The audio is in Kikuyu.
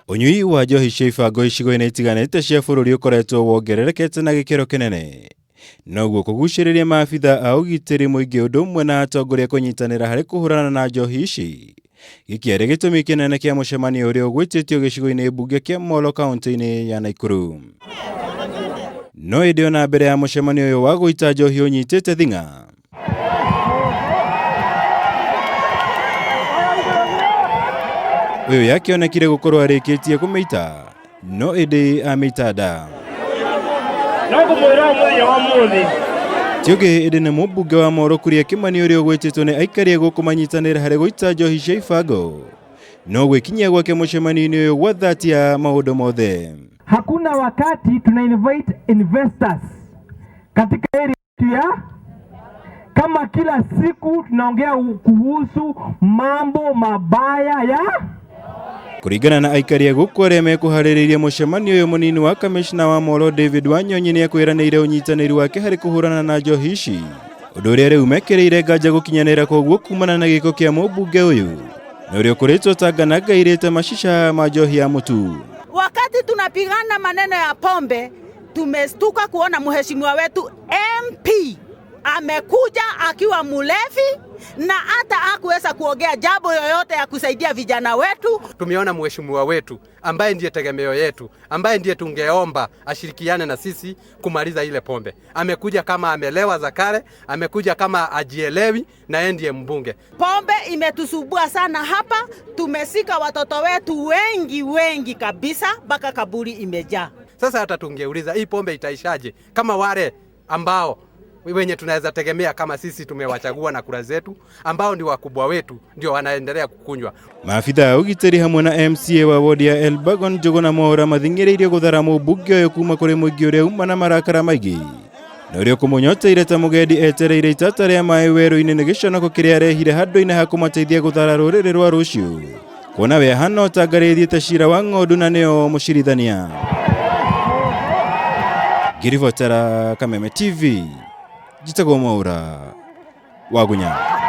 Ũnyui wa njohi cia ibango icigo-inĩ itiganĩte cia bũrũri ũkoretwo wongererekete na gĩkĩro kĩnene, noguo kũgucĩrĩria maabitha a ũgitĩri mũingĩ ũndũ ũmwe na atongoria kũnyitanĩra harĩ kũhũrana na njohi ici gĩkĩarĩ gĩtũmi kĩnene kĩa mũcemanio ũrĩa ũgwĩtĩtio gĩcigo-inĩ mbunge kĩa Molo kaunti-inĩ ya Nakuru. No ĩndĩ ona mbere ya mũcemanio ũyũ wa gũita njohi ũnyitĩte thing'a, ũyũ yakĩonekire gũkorwo arĩkĩtie kũmĩita no ĩndĩ amĩita nda. No ngũmwĩra mũthenya wa ũmũthĩ. Ti ũngĩ ĩndĩ nĩ mũmbunge wa Moro Kuria Kĩmani ũrĩa ũgwĩtĩtwo nĩ aikari a gũkũ manyitanĩre harĩ gũita njohi cia ibango, no gwĩkinyia gwake mũcemanio-inĩ ũyũ gwathatia maũndũ mothe. Hakuna wakati tuna invite investors katika area yetu ya kama kila siku tunaongea kuhusu mambo mabaya ya Kũringana na aikari a gũkũ arĩa mekũharĩrĩirie mũcemanio ũyũ, mũnini wa kamishna wa Molo David Wanyonyi nĩ ekwĩranĩire ũnyitanĩri wake harĩ kũhũrana na njohi ici, ũndũ ũrĩa rĩu mekĩrĩire nganja gũkinyanĩra koguo kumana na gĩko kĩa mũmbunge ũyũ na ũrĩa ũkoretwo Tanganaga irĩte macica ma njohi ya mũtu. Wakati tunapigana maneno ya pombe, tumestuka kuona mheshimiwa wetu MP amekuja akiwa mulevi na hata hakuweza kuongea jambo yoyote ya kusaidia vijana wetu. Tumeona mheshimiwa wetu ambaye ndiye tegemeo yetu, ambaye ndiye tungeomba ashirikiane na sisi kumaliza ile pombe, amekuja kama amelewa za kale, amekuja kama ajielewi, na yeye ndiye mbunge. Pombe imetusubua sana hapa, tumesika watoto wetu wengi wengi kabisa mpaka kaburi imejaa. Sasa hata tungeuliza hii pombe itaishaje kama wale ambao wenye tunaweza tegemea kama sisi tumewachagua na kura zetu, ambao ni wakubwa wetu, ndio wanaendelea kukunywa. Maabitha a ũgitĩri hamwe na MCA wa wodi ya Elbagon Njũgũna Mwaũra mathing'ĩrĩirio gũthara mũmbunge ũyũ kuma kũrĩ mũingĩ ũrĩa uma na marakara maingĩ na ũrĩa ũkũmũnyoteire ta mũgendi etereire itata rĩa maĩ werũ-inĩ nĩ gĩconoko kĩrĩa arehire handũ-inĩ ha kũmateithia gũthara rũrĩrĩ rwa rũciũ, kuona we ahana o ta ngarĩ ĩthiĩte cira wa ng'ondu na nĩo mũcirithania. Ngĩribotera Kameme TV, njĩtagwo Mwaũra Wagunya.